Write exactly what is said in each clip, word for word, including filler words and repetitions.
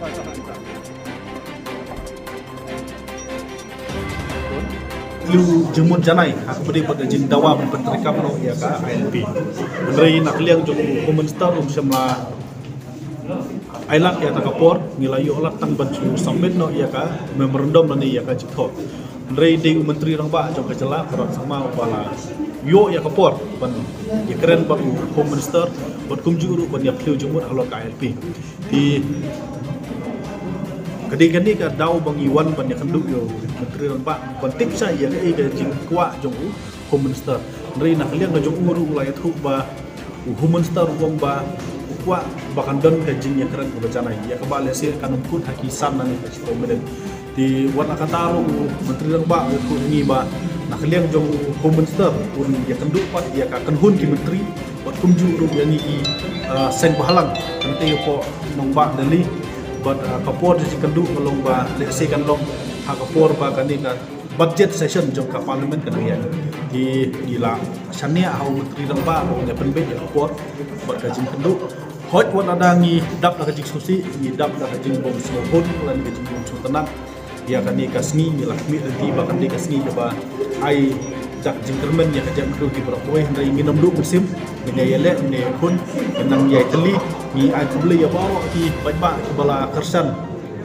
Khliew jingmut janai ha kaba ïadei bad ka jingdawa ban pyntreikam noh ïa ka I L P. Hynrei na ka liang jong u Home Minister um shym la ai lad ïa kata ka por, ngi la ïoh lad tang ban shu submit noh ïa ka memorandum lane ïa ka jingthoh. Hynrei dei u Myntri Rangbah jong ka jylla, Conrad Sangma, uba la ïoh ïa ka por ban ïakren bad u Home Minister bad kumjuh ruh ban ïa khliew jingmut halor ka I L P. Te ka dei kane ka daw ba ngi wan ban ïakynduh ïa u Myntri Rangbah ban tip shai ïa kaei ka jingkwah jong u Home Minister. Hynrei na ka liang ka jong u ruh u la ïathuh ba u Home Minister u ong ba u kwah ba kan don ka jingïakren kaba janai, ïa kaba lehse kan ym kut ha ki san lane ka shiphew minit. Te wat la katta ruh u Myntri Rangbah u ïathuh ïa ngi ba na ka liang jong u Home Minister un ïakynduh pat ïa ka kynhun ki myntri bad kumjuh ruh ïa ngi ki, ah, seng bhalang kynthei hapoh nongbah Delhi bad, ah, ka por jingïakynduh ka long ba lehse kan long ha ka por ba kane ka budget session jong ka Parliament ka dang ïaid. Te ngi la shaniah ha u Myntri Rangbah ba un ïa pynbeit ïa ka por bad ka jingkynduh. Hooid, wat lada ngi dap da ka jingsngewsih, ngi dap da ka jingbym sngewhun lane ka jingbym sngewtynnat ïa kane ka sngi, ngi la khmih lynti ba kan dei ka sngi kaba ai da ka jingkyrmen ïa ka jaitbynriew ki baroh kawei, hynrei ngin ym duh mynsiem, ngin ïa ïaleh, ngin ïa ïakhun, ngin nang ïai tylli. Ngi ai khublei ïa baroh ki paidbah kiba la kyrshan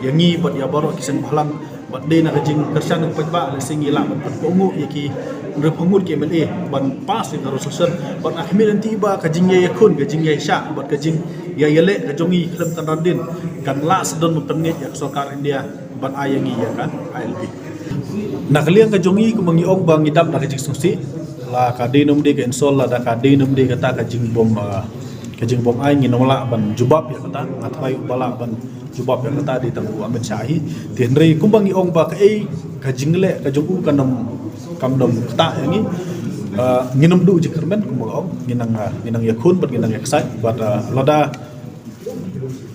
ïa ngi bad ïa baroh ki seng bhalang. Bad dei na ka jingkyrshan ka paidbah lehse ngi lah ban pynkohnguh ïa ki hynriewphew ngut ki M L A ban pass ïa ka resolution. Bad nga khmih lynti ba ka jingïakhun, ka jingïashah bad ka jingïaleh ka jong ngi khlem tang ryndin kan lah sdang ban pynngeit ïa ka sorkar India ban ai ïa ngi ïa ka I L P. Na ka liang ka jong ngi, kumba ngi ong, ba ngi dap da ka jingsngewsih, la ka dei ne ym dei ka insult, lada ka dei ne ym dei kata ka jingbym, ah, ka jingbym ai, ngin ym lah ban jubab ïa kata. Nga tharai uba lah ban jubab ïa kata dei tang u Amit Shah hi. Te hynrei kumba ngi ong ba kaei ka jingleh ka jong u kan ym, kam dei kata ïa ngi. Ah, ngin ym duh jingkyrmen, kumba nga ong, ngin nang, ah, ngin nang ïakhun bad ngin nang ïaksaid bad, ah, lada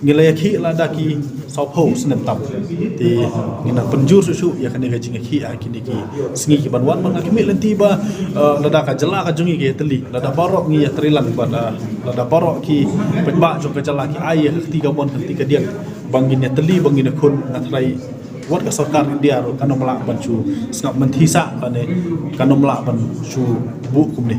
ngi la ïakhih lada ki sawphew snem tam. Te ngi nang pynjur shuh shuh ïa kane ka jingïakhih ha kine ki sngi ki ban wan, bad nga khmih lynti ba, eh, lada ka jylla ka jong ngi ka ïatylli, lada baroh ngi ïatreilang bad, eh, lada baroh ki paidbah jong ka jylla ki ai ïa ka kti kamon ka kti kadiang ba ngin ïatylli, ba ngin ïakhun, nga tharai wat ka sorkar India ruh kan ym lah ban shu sngap mynthi sah lane kan ym lah ban shu buh kumne.